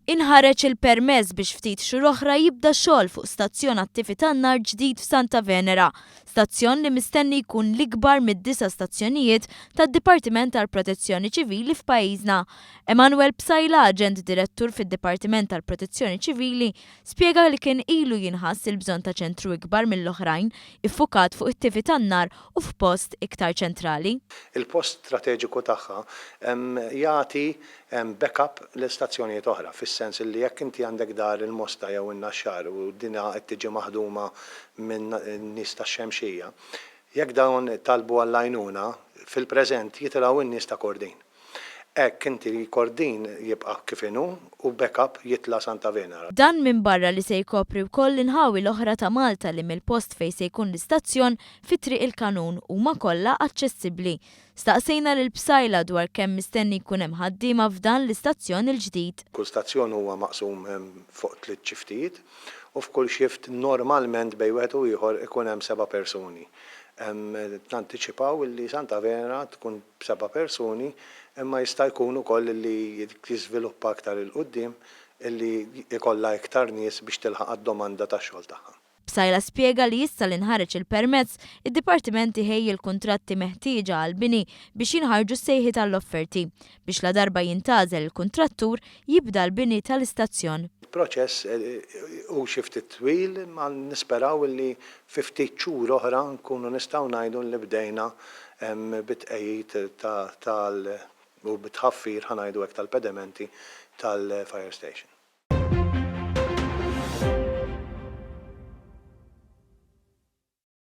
Inħareġ il-permess biex ftit xhur oħra jibda xogħol fuq stazzjon għat-tifi tan-nar ġdid f'Santa Venera, stazzjon li mistenni jkun l-ikbar mid-disa' stazzjonijiet tad-Dipartiment tal-Protezzjoni Ċivili f'pajjiżna. Emanuel Psaila, Aġent Direttur fid-Dipartiment tal-Protezzjoni Ċivili, spjega li kien ilu jinħass il-bżonn ta' ċentru ikbar mill-oħrajn, iffukat fuq it-tifi tan-nar u f'post iktar ċentrali. Il-post strateġiku tagħha jagħti backup lil stazzjonijiet oħra, fis-sens li jekk inti għandek dar il-Mosta jew in-Naxxar u dinha qed tiġi maħduma minn nies tax-Xemxija, jekk dawn talbu għall-għajnuna, fil-preżent jitilgħu n-nies ta' Kordin. Hekk inti Kordin jibqa' kif inhu u backup jitla' Santa Venera. Dan minbarra li se jkopri wkoll l-inħawi l-oħra ta' Malta li mill-post fejn se jkun l-istazzjon fi Triq il-Kanun huma kollha aċċessibbli. Staqsejna lil Psaila dwar kemm mistenni jkun hemm ħaddiema f'dan l-istazzjon il-ġdid. Kull stazzjon huwa maqsum fuq tliet xiftijiet u f'kull xift normalment bejn wieħed u ieħor ikun hemm seba' persuni. Nantiċipaw li Santa Venera tkun b'seba' persuni imma jista' jkun ukoll li jiżviluppa aktar 'il quddiem li jkollha iktar nies biex tilħaq għad-domanda tax-xogħol tagħha. Psaila spjega li issa li nħareġ il-permess, id-Dipartiment iħejji l-kuntratti meħtieġa għall-bini biex jinħarġu s-sejħiet għall-offerti, biex ladarba jintgħażel il-kuntrattur, jibda l-bini tal-istazzjon. Il-proċess hu xi ftit twil imma nisperaw li fi ftit xhur oħra nkunu nistgħu ngħidu li bdejna bit-tqegħid tal u bit-tħaffir, ħa ngħidu hekk, tal-pedamenti tal-fire station.